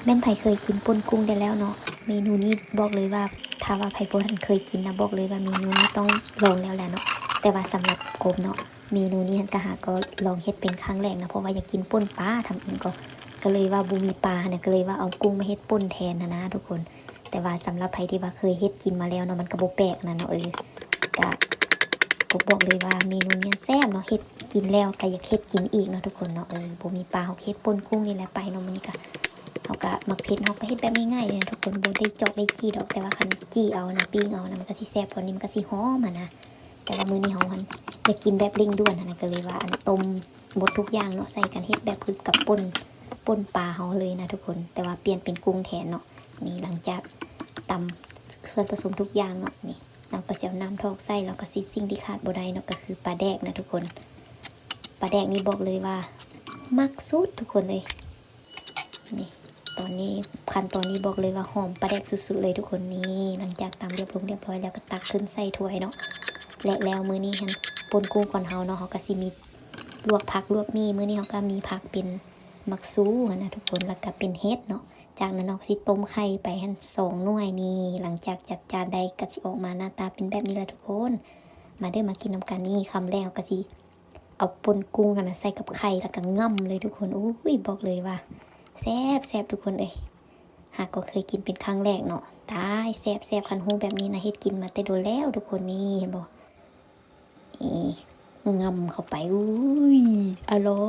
ແມ່ນໃຜເຄີຍກິນປົ່ນກຸ້ງແດ່ແລ້ວເນາະ ເມນູນີ້ບອກເລີຍວ່າ ຖ້າວ່າໃຜບໍ່ທັນເຄີຍກິນນະ ບອກເລີຍວ່າເມນູນີ້ຕ້ອງລອງແລ້ວແຫຼະເນາະ. ແຕ່ວ່າສຳລັບກົບເນາະ ເມນູນີ້ຫັ້ນກະຫາກໍລອງເຮັດເປັນຄັ້ງແລກນະ ເພາະວ່າຢາກກິນປົ່ນປາທຳອິງກໍ ກໍເລີຍວ່າບໍ່ມີປາຫັ້ນນະ ກໍເລີຍວ່າເອົາກຸ້ງມາເຮັດປົ່ນແທນຫັ້ນນະທຸກຄົນ. ແຕ່ວ່າສຳລັບໃຜທີ່ວ່າເຄີຍເຮັດກິນມາແລ້ວເນາະ ມັນກໍບໍ່ແປກນະເນາະ ເອີ ກະ ກໍບອກເລີຍວ່າເມນູນີ້ແຊບເນາະ ເຮັດກິນແລ້ວກໍຢາກເຮັດກິນອີກເນາະທຸກຄົນເນາະ. ເອີ ບໍ່ມີປາ ເຮົາເຮັດປົ່ນກຸ້ງນີ້ແຫຼະໄປເນາະ. ມື້ນີ້ກະ ເຮົາກະໝາກເຜັດ ເຮົາກະເຮັດແບບງ່າຍໆເລີຍນະທຸກຄົນ ບໍ່ໄດ້ຈອກໄດ້ຈີ່ດອກ ແຕ່ວ່າຄັນຈີ່ເອົານະ ປີ້ງເອົານະ ມັນກະຊິແຊບກວ່ານີ້ ມັນກະຊິຫອມຫັ້ນນະ. ແຕ່ວ່າມື້ນີ້ເຮົາຫັ້ນຢາກກິນແບບເລັ່ງດ່ວນຫັ້ນນະ ກະເລີຍວ່າອັນຕົ້ມໝົດທຸກຢ່າງເນາະ ໃສ່ກັນເຮັດແບບຄືກັບປົ່ນ ປົ່ນປາເຮົາເລີຍນະທຸກຄົນ ແຕ່ວ່າປ່ຽນເປັນກຸ້ງແທນເນາະ. ນີ້ຫຼັງຈາກຕຳເຄື່ອງປະສົມທຸກຢ່າງເນາະ ນີ້ ເຮົາກໍຊິເອົານ້ຳຖອກໃສ່ ແລ້ວກໍຊິ ສິ່ງທີ່ຂາດບໍ່ໄດ້ເນາະ ກໍຄືປາແດກນະທຸກຄົນ. ປາແດກນີ້ບອກເລີຍວ່າມັກສຸດທຸກຄົນເລີຍ. ນີ້ ຕອນນີ້ ຂັ້ນຕອນນີ້ບອກເລີຍວ່າຫອມປາແດກສຸດໆເລີຍທຸກຄົນ. ນີ້ ຫຼັງຈາກຕຳລຽບລົງລຽບຮ້ອຍແລ້ວ ກໍຕັກຂຶ້ນໃສ່ຖ້ວຍເນາະ. ແລະ ແລ້ວມື້ນີ້ຫັ້ນ ປົ່ນກຸ້ງຂອງເຮົາເນາະ ເຮົາກໍຊິມີລວກຜັກລວກໝີ່ ມື້ນີ້ເຮົາກໍມີຜັກເປັນໝາກຊູຫັ້ນນະທຸກຄົນ ແລ້ວກໍເປັນເຫັດເນາະ. ຈາກນັ້ນເຮົາກໍຊິຕົ້ມໄຂ່ໄປຫັ້ນສອງໜ່ວຍ. ນີ້ ຫຼັງຈາກຈັດຈານໄດ້ ກໍຊິອອກມາໜ້າຕາເປັນແບບນີ້ລະທຸກຄົນ. ມາເດີ ມາກິນນຳກັນ. ນີ້ ຄຳແລກເຮົາກໍຊິ ເອົາປົ່ນກຸ້ງຫັ້ນນະໃສ່ກັບໄຂ່ ແລ້ວກໍງຳເລີຍທຸກຄົນ. ໂອ້ຍ ບອກເລີຍວ່າແຊບໆ ທຸກຄົນເອີຍ. ຫາກໍເຄີຍກິນເປັນຄັ້ງແລກເນາະ. ຕາຍ ແຊບໆ ຄັນຮູ້ແບບນີ້ນະ ເຮັດກິນມາແຕ່ດົນແລ້ວທຸກຄົນ. ນີ້ ເຫັນບໍ່ ນີ້ ງຳເຂົ້າໄປ. ອຸ້ຍ ອະລໍ